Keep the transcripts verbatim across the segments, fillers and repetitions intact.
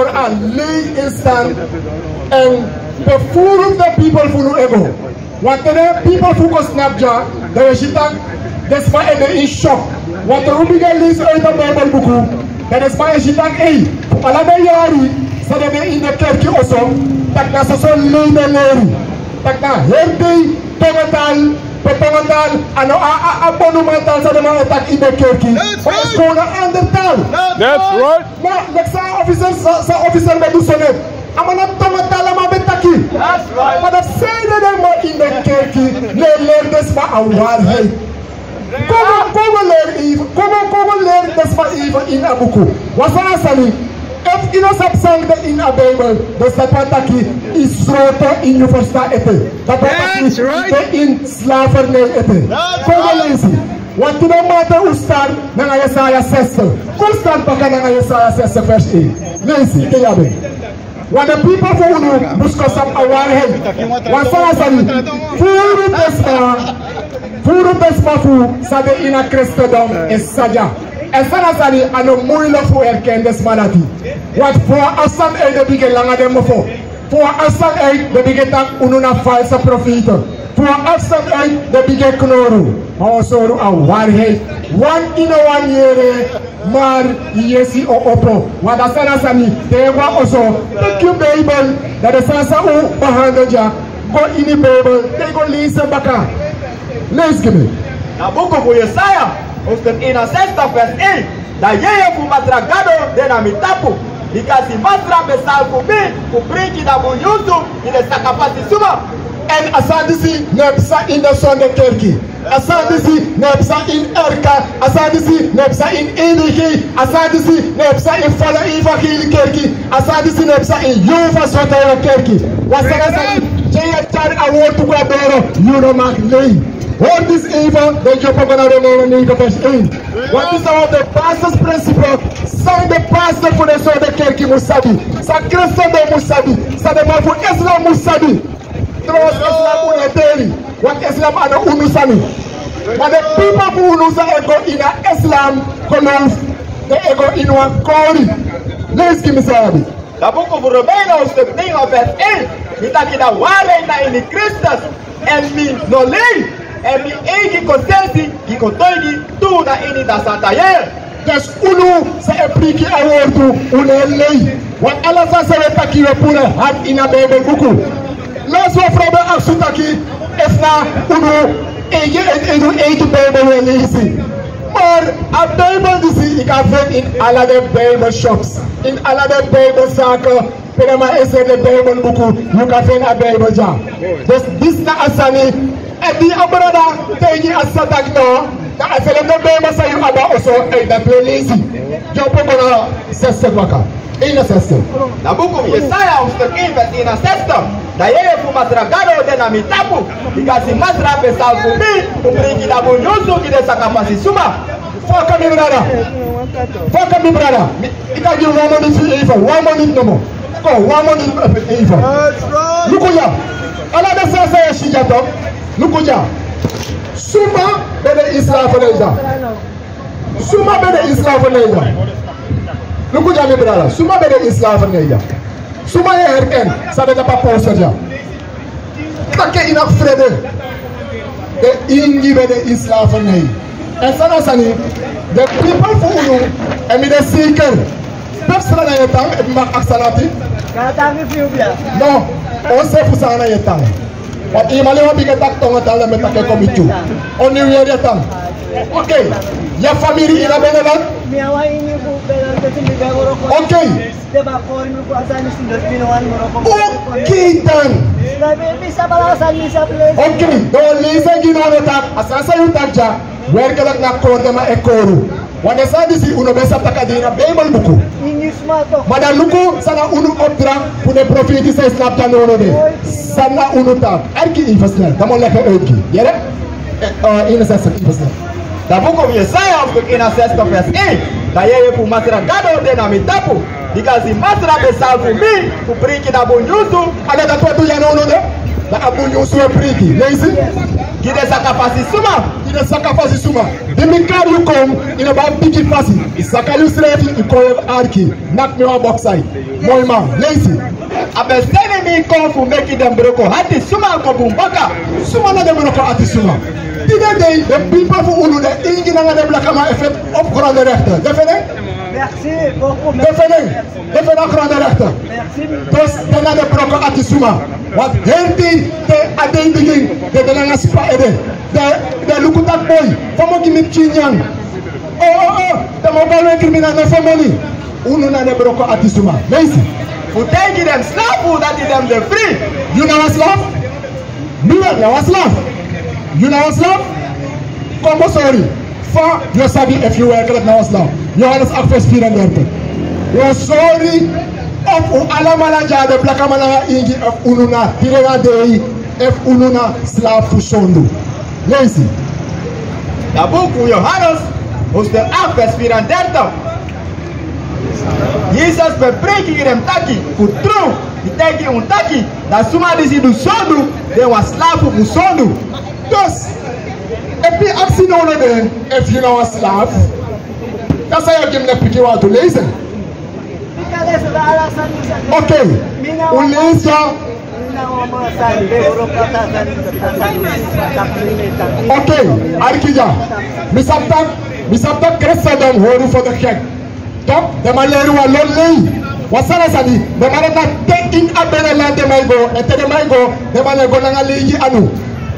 A lei e stan, èn pe furu den pipel fu unu e go. Wanten den pipel fu kon snap dya, dan yu e si taki den sma e de ini shock. Wanten un bigin e leisi uit a Bijbel buku, dan den sma e si taki, ei, fu ala den yari san den de ini den kerki oso, taki na soso lei den leri. Taki na heri dei tongo taal, pe tongo taal, a no a, a, a bonuman taal san den man e taki ini den kerki. That's right. Fu na ander taal. That's right. Ma leki san a officer, san, san a officer ben du so net. A man na tongo taal a man ben taki. That's right. Ma dati san den man ini den kerki no e leri den sma a waarheid. Kon go, kon go leri even, kon go, kon go leri den sma even ini a buku. Wan sani a sani, efu yu no sabi san de ini a Bijbel, dan dati wani taki yu sroto ini yu ferstan ete. Dati wani taki yu de ini slavernij ete. Kon go leisi. Wantu den mamanten un start nanga Yesaya zestig. Kon start baka nanga Yesaya zestig vers één. Leisi, te yu abi. Want den pipel fu unu musu kon sabi a waarheid. Wan sani a sani, furu den sma, furu den sma fu san de ini a Kristendom e sisa dya. Èn sani a sani, a no muilek fu erken den sma dati. Want fu a afstand uit den bigin langa den mofo. Fu a afstand uit den bigin taki unu na false profeet. Fu a afstand uit den bigin knori. Ma un o sori unu a waarheid. Wan yu no wani yere, maar yu yesi o opo. Want a sani a sani, te yu go a oso, teki yu Bijbel, dan den sani san un behandel dya, go ini Bijbel, te yu go leisi en baka. Leisi gi mi. Na buku fu Yesaya, hoofdstuk eenenzestig vers één. Da yeye fu Masra Gado de na mi tapu. Bikasi Masra ben salfu mi fu bringi da bun nyunsu gi den sakafasi suma. Èn a sani disi no e psa ini den sonde kerki. A sani disi no e psa ini erka. A sani disi no e psa ini E D G. A sani disi no e psa ini fala evangelie kerki. A sani disi no e psa ini yu fu a sotana kerki. Wan sani a sani, te yu e tyari a wortu go na doro, yu no mag lei. Hori disi even, dan yu o go na Romeinen negen vers één. Wat is now de basisprincipe? San den pastor fu den sonde kerki mus sabi, san Kristendom mus sabi, san den man fu Islam mus sabi. Trouwens, Islam unu e teri, want Islam a no unu sani. Ma den pipel fu unu san e go ini a Islam geloof, den e go ini wan kori. Leisi gi mi san yu abi. Da buku fu Romeinen hoofdstuk negen vers één, mi taki da waarheid na ini Kristus, èn mi no lei, èn mi eigi konsensi gi kotoigi tu na ini da santa yeye. Dus unu san e priki a wortu, un no e lei. Want ala sani san un e taki un e puru en hard ini a Bijbel buku. Last wan fu den ben aksi un taki, efu na unu eigi, eigi, eigi Bijbel un e leisi. Maar a Bijbel disi yu kan feni ini ala den Bijbel shops, ini ala den Bijbel zaken. Pe den man e seri den Bijbel buku, yu kan feni a Bijbel dya. Dus disi na a sani, èn di a brada taigi a sisa taki no, dan a seri den Bijbel san yu abi a oso, èn dati un e leisi. Yu o go na zestig baka. Eenenzestig. Da buku fu Yesaya hoofdstuk één vers eenenzestig. Da yeye fu Masra Gado de na mi tapu. Bikasi Masra ben salfu mi fu bringi da bun nyunsu gi den sakafasi suma. Foka mi brada. Foka mi brada. Mi, yu kan gi wan minute fu even. Wan minute nomo. Kon, wan minute fu even. Luku dya. Ala den sani san yu e si dya tok. Luku dya. Suma ben de ini slavernij dya? Suma ben de ini slavernij dya? Luku dya mi brada. Suma ben de ini slavernij dya? Suma e erken san de tapu a poster dya? Taki yu no abi frede. Den ingi ben de ini slavernij. Èn sani a sani, den pipel fu unu, èn mi de zeker. Pe Sranan e tan, efu mi mag aksi a nati? No, onse fu Sranan e tan. Want yu man e wani bigin taki tongo taal, dan mi e taki kon miti yu. Oniweri e tan. Oké. Yu famiri ini a Benelan? Oké. Oké dan. Oké, dan wi leisi en gi unu, unu taki a sani san yu taki dya, werkelijk na kori den man e kori unu. Want den sani disi un no ben sabi taki a de ini a Bijbel buku. Ma dan luku san na unu opdracht fu den profeiti san e snapu dya now de. San na unu taki? Arki even snel, dan mi o leg en uit gi yu. Yere? Eh, eh, eenenzestig, even snel. Da buku fu Yesaya hoofdstuk eenenzestig vers één. Da yeye fu Masra Gado de na mi tapu. Bikasi Masra ben salfu mi fu bringi da bun nyunsu. A no dati wi e du ya now de? Da a bun nyunsu wi e bringi. Leisi. Gi den sakafasi suma. Gi den sakafasi suma. Di mi kari yu kon ini a bigi fasi, yu saka yusrefi, yu kon yu arki. Naki mi wan boksai. Moi man, leisi. A ben seni mi kon fu meki den broko ati suma kon bun baka. Suma na den broko ati suma? Tide dei, den pipel fu unu, den ingi nanga den blakaman e feti fu grondenrechten. Den feni en? Merci beaucoup. Den feni en? Den feni a grondenrechten. Merci. Dus, den na den broko ati suma. Want heri dei te a dei bigin, den de nanga spa ede. Den, den luku taki boi, fa mi o gi mi pikin nyan. Oh, oh, oh, den mu go na criminal na family. Unu na den broko ati suma. Leisi. Fu taigi den slafu dati den de fri. Yu na wan slafu? Mi na wan slafu? Yu na wan slafu? Kon go sori. Fa yu o sabi efu yu werkelijk na wan slafu? Johannes acht vers vierendertig. Yu o sori efu un alamala dya, den blakaman nanga ingi, efu unu na tide na dei, efu unu na slafu fu sondu. Leisi. Na buku Johannes, hoofdstuk acht, vers vierendertig. Yesus ben preiki gi den taki, fu tru, mi taigi un taki, da suma disi du sondu, de wan slafu fu sondu. Dus, efu mi aksi now na den, efu yu na wan slafu, dan san yu o gi mi na pikin wantu? Leisi. Ok, un leisi dya. Ok, arki dya. Mi sabi taki, mi sabi taki Christendom hori un voor de gek. Toch, den man leri wan lon lei. Wan sani san den man na te ini a binnenland den man e go, èn te den man e go, den man e go nanga leigi anu.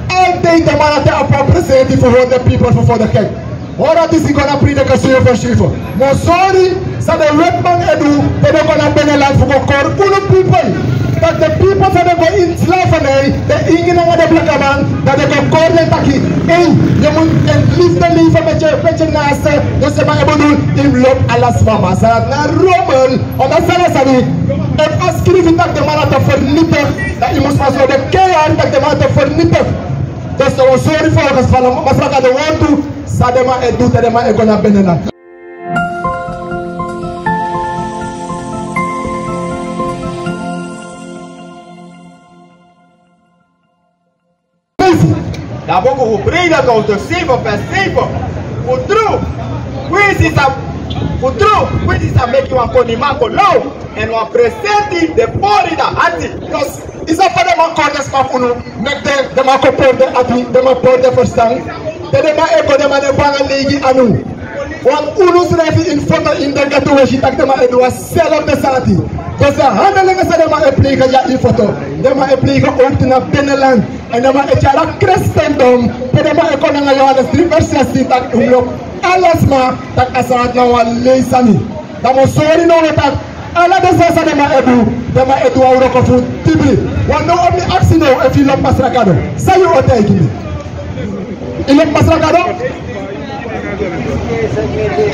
Altijd den man na te a papa presenti fu hori den pipel fu voor de gek. Hori a disi go na Prediker zeven vers zeven. Mi o sori san den wetiman e du, te den go na binnenland fu go kori unu pipel. Taki den pipel san den go ini slavernij, den ingi nanga den blakaman, dan den go kori den taki, ei, yu mus en liefde leven met je, met je naaste, dus den man e bedoel, yu mus lobi ala sma. Ma san dati na rommel, omdat san dati sani, efu a skrifi taki den man na te vernietig, dan yu mus vasthouden keihard taki den man na te vernietig. Dus den o sori volgens Masra Gado wortu, san den man e du te den man e go na binnenland. Na buku fu Prediker zeven vers zeven. Fu tru, kwinsi sa, fu tru, kwinsi sa meki wan koniman kon law, èn wan presenti de pori den ati. Dus, yu sabi fa den man kori den sma fu unu, meki den, den man kon pori den ati, den man pori den ferstan. Te den man e go, den man e go nanga leigi anu. Want unu srefi ini foto ini den ghetto, un e si taki den man e du a selfde sani. Dus den handelingi san den man e pleigi dya ini foto, den man e pleigi ook na binnenland. Èn den man e tyari a Christendom, pe den man e kon nanga Johannes drie vers zestien taki un lobi ala sma, taki a sani dati na wan lei sani. Dan mi o sori now taki ala den sani san den man e du, den man e du wan wroko fu dibri. Want now, efu mi aksi now efu yu lobi Masra Gado, san yu o taigi mi? Yu lobi Masra Gado?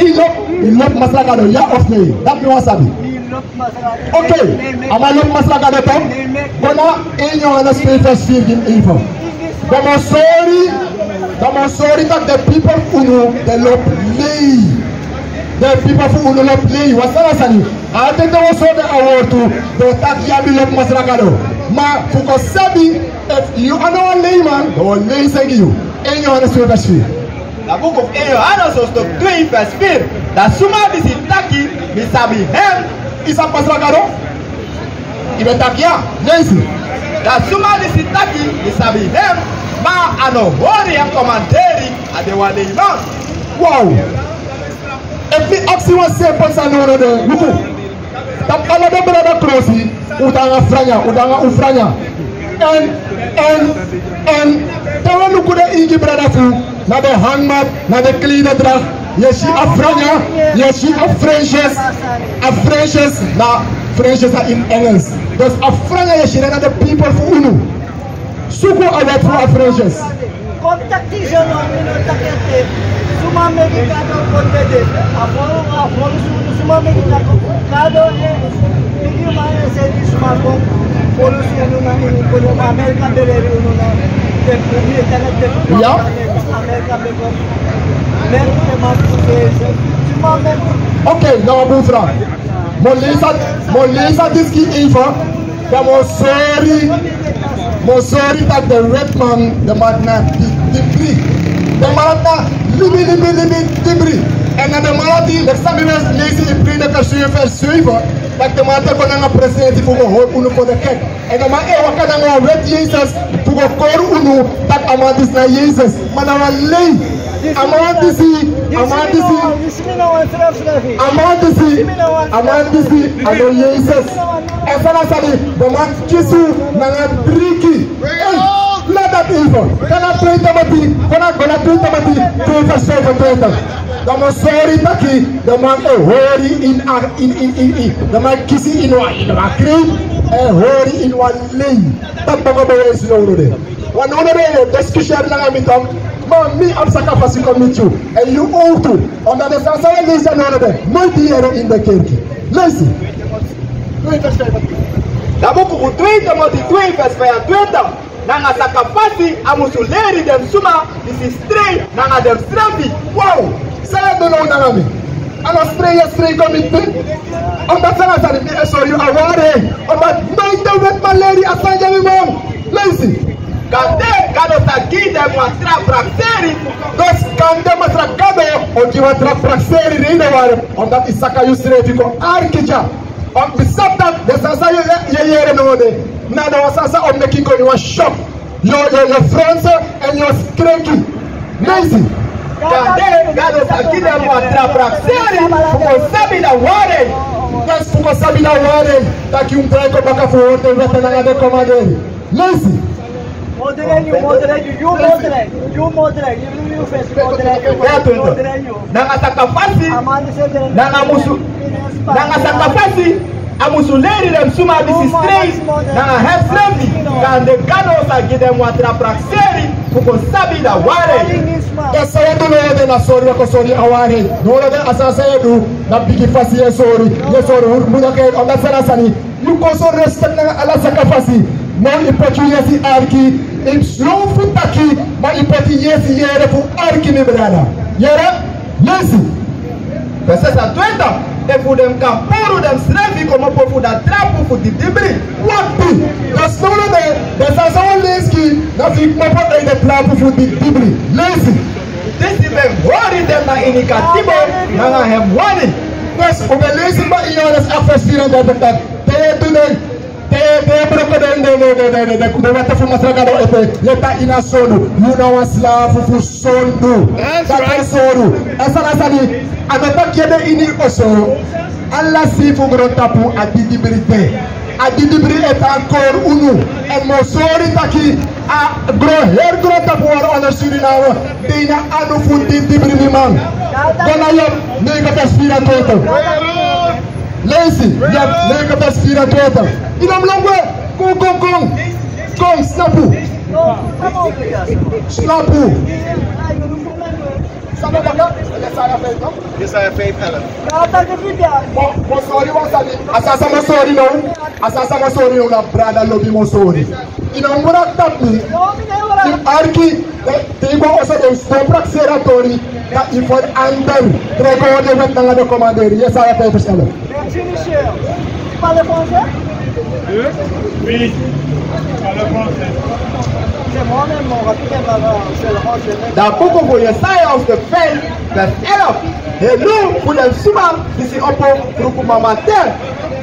Yu lobi, yu lobi Masra Gado, ya of nee? Dati mi wani sabi. Ok, a man lobi Masra Gado toch? Go na één Johannes twee vers veertien even. Dan mi o sori, dan mi o sori taki den pipel fu unu den lobi lei. Den pipel fu unu lobi lei. Wan sani san dati, a ten den o sori den a wortu, den o taki ya mi lobi Masra Gado. Ma fu kon sabi efu yu a no wan leiman, dan wi o leisi en gi yu. Één Johannes twee vers veertien. Na buku fu één Johannes hoofdstuk twee vers vier. Da suma disi taki, mi sabi en. Yu sabi Masra Gado? Yu ben taki ya, leisi. Da suma disi taki, mi sabi en, ma a no hori en komanderi, a de wan leiman. Wow. Efu mi aksi wan simpel sani now na den, luku. Tapu ala den brada krosi, un de nanga franya, un de nanga un franya. Èn, èn, èn, te wi luku den ingi brada fu, na den hangmat, na den kleiderdracht, yu e si a franya, yu e si a fringes, a fringes na, fringes na ini Engels. Dus a franya yu e si, den na den pipel fu unu. Suku a wet fu a fringes. Kon taki disi no, mi no taki ete. Suma meki Gado kon dede? A folusu, a folusu unu. Suma meki Gado? Gado e bigi man e seni suma kon folusu unu na ini kondre. Amerika ben leri unu na tempu, mi e tan na tempu. Ya. Amerika ben kon. Meki man e seni suma meki. Ok, now a bun vraag. Mi o leisi, mi o leisi disi gi even. Dan mi o sori, mi o sori taki den wetiman, den man na di-, dibri. Den man na libi, libi, libi, dibri. Èn na den man dati, leki san mi ben leisi in Prediker zeven vers zeven, dati den man dati e kon nanga presensi fu go hori unu kon de kerki. Èn den man e waka nanga wan weti Yesus fu go kori unu taki a man disi na Yesus. Ma na wan lei. A man disi, a man disi, a man disi, a man disi a no Yesus. Èn san na sani, den man kisi unu nanga driki. Ei, na dati even. Kon na twee Timoti, kon na, kon na twee Timoti twee vers zevenentwintig. Dan mi o sori taki den man e hori ini a, ini, ini, ini, ini. Den man kisi ini wan, ini wan krin, e hori ini wan lei. Dati ben go bewijs now no de. Want now no de, discussiëri nanga mi dan. Ma mi abi saka fasi kon miti yu. Èn yu ook tu. Omdat den sani san wi e leisi now no de, noiti yu yere ini den kerki. Leisi. Twee vers vijfentwintig. Dan buku fu twee Timoti twee vers vijfentwintig. Nanga saka fasi a musu leri den suma disi strei nanga densrefi. Wow! San yu e du now nanga mi? A no strei yu e strei kon miti mi. Omdat san na sani, mi e sori yu a waarheid. Omdat noiti den wetiman leri a sani gi mi man. Leisi. Kande Gado sa gi den wan tra prakseri. Dus kande Masra Gado o gi wan tra prakseri, reino ware. Omdat yu saka yusrefi kon arki dya. Wan, mi sabi taki den sani san yu e, yu e yere now de, na den wan sani san o meki yu kon ini wan shock. Yu o, yu o, yu o fronse èn yu o skreki. Leisi. Kande Gado sa gi den wan tra prakseri fu kon sabi a waarheid. Yes, fu kon sabi a waarheid. Taki un drai kon baka fu hori den wet nanga den komanderi. Leisi. Moderei yu, moderei yu, yu moderei yu, yu, yu fesi moderei yu, moderei yu. Nanga saka fasi, nanga musu, nanga saka fasi a musu leri den suma disi strei nanga hensrefi. Kande Gado sa gi den wan tra prakseri fu kon sabi a waarheid. Èn san wi e du now de na sori, wi e kon sori a waarheid. Now no de a sani san yu e du, na bigi fasi yu e sori, yu e sori hori muda ke, omdat san na sani. Yu kon sori respect nanga ala saka fasi. Now yu poti yu yesi arki. Yu slow fu taki, ma yu poti yu yesi yere fu arki, mi brada. Yere? Leisi. Vers zesentwintig. Efu den kan puru densrefi komopo fu a trapu fu didibri. Wakti. Dus now no de, den sani san wi e leisi, na fu yu komopo ini a trapu fu didibri. Leisi. Disi ben hori den na ini katibo nanga en wani. Dus un ben leisi kaba ini Yohanes afu vers vierendertig taki te yu e du den, te, te yu e broko den, den, den wet fu Masra Gado ete, yu e tan ini a sondu. Yu na wan slafu fu sondu. Dati a sondu. Èn san na sani, a no taki yu e de ini oso. Ala sei fu grontapu a didibri de. A didibri e tan kori unu. Èn mi o sori taki a gron, heri grontapu wari, a no Suriname, de ini a anu fu didibri, mi man. Go na Job negen vers vierentwintig. Leisi, Job negen vers vierentwintig. Yu no mus lon gwe. Kon, kon, kon. Kon, snapu. Snapu. Sabi baka, Yesaya vijf, no? Yesaya vijf elf. Mo, mo sori wan sani. A sani san mi o sori now, a sani san mi o sori now na brada lobi mi o sori. Yu no mus tapu mi. Yu arki, te, te yu go oso den sidon prakseri a tori, dan yu verander. Trek go den wet nanga den komanderi. Yesaya vijf vers elf. Merci, monsieur. Tu parles français? Hein? Oui, je parle français. C'est moi-même, mon rapide, c'est le français. Dan buku fu Yesaya hoofdstuk vijf, vers elf. Helu fu den suma disi opo fruku mama te,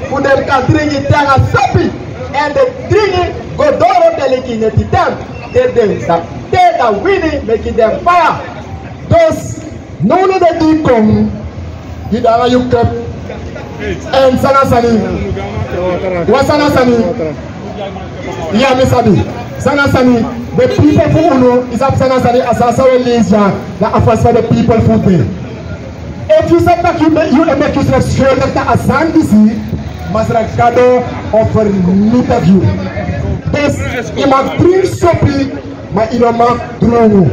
fu den kan dringi tranga sopi, èn den dringi go doro te leki neti ten, te den sa, te da wini meki den faya. Dus, now no de di yu kon, yu de nanga yu kep. Èn san na sani. Wan san na sani. Ya, mi sabi. San na sani. Den pipel fu unu, yu sabi san na sani, a sani san wi e leisi ya, na a fasi fa den pipel fu de. Efu yu sabi taki yu e, yu e meki yusrefi skuldi na a sani disi, Masra Gado o vernietig yu. Dus, yu mag dringi sopi, ma yu no mag drungu.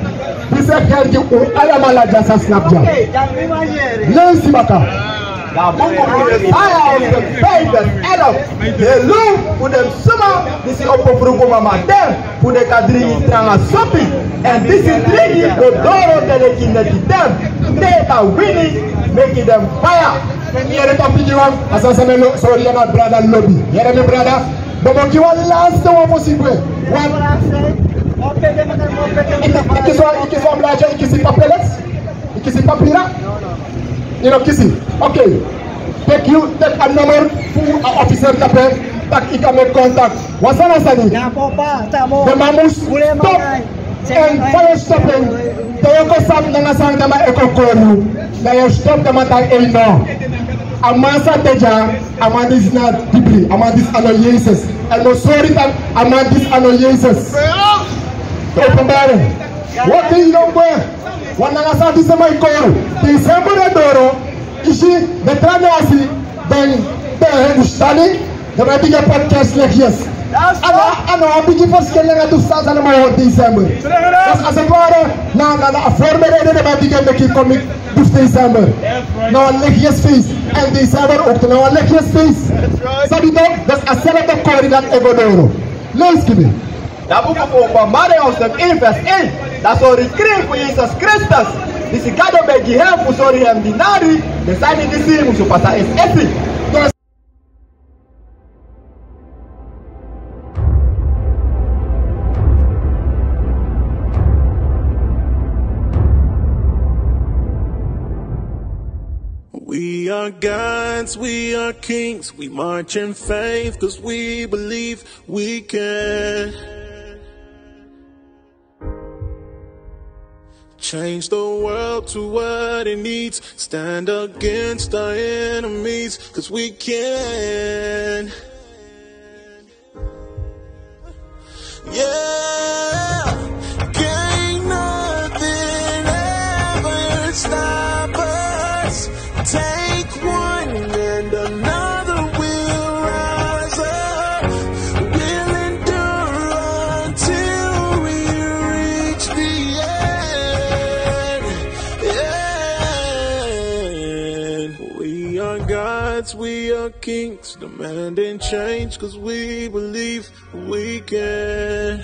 Disi e geldi gi un alamala dya san snapu dya. Leisi baka. Dan buku fu Yesaya hoofdstuk vijf vers elf. Helu fu den suma disi opo fruku mama te, fu den kan dringi tranga sopi, èn disi dringi go doro te leki neti ten, te da wini meki den faya. Yere, tok pikinwan, a sani san mi e sori ya na brada lobi. Yere mi brada. Bon, mi o gi wan lasti wan fosi gwe. Wan. Yu kisi wan, yu kisi wan blaadje, yu kisi papeles, yu kisi papira. Yu no kisi. Ok. Teki yu, teki a nummer fu a officer tapu, taki yu kan meki contact. Wan sani na sani. Den man mus stop en, fa yu stop en. Te yu kon sabi nanga san den man e kon kori yu. Dan yu stop, den man taki ei no. A man san de dya, a man disi na dibri, a man disi a no Yesus. En mi o sori taki a man disi a no Yesus. Openbaring. Waki yu no gwe. Wan nanga san disi man e kori. December e doro. Yu si, den tra nasi, den, den Hindustani, den man e bigin poti kerstlichtjes. A no, a no abi bigi verschil nanga tu san san den man e hori December. Dus als het ware, na, na, na a voorbereiden den man e bigin meki kon meki dus December. Na wan lichtjesfeest. En December ook na wan lichtjesfeest. Sabi toch, dus a srefi de kori dati e go doro. Leisi gi mi. Dan buku fu Openbaring hoofdstuk één vers één. Dan sori krin fu Yesus Kristus, disi Gado ben gi hem fu sori hem dinari, den sani disi musu pasa esi esi. We are gods, we are kings, we march in faith, 'cause we believe we can change the world to what it needs. Stand against our enemies, 'cause we can. Yeah, can't nothing ever stop us. Take one and another will rise up. We'll endure until we reach the end. And we are gods, we are kings, demanding change 'cause we believe we can.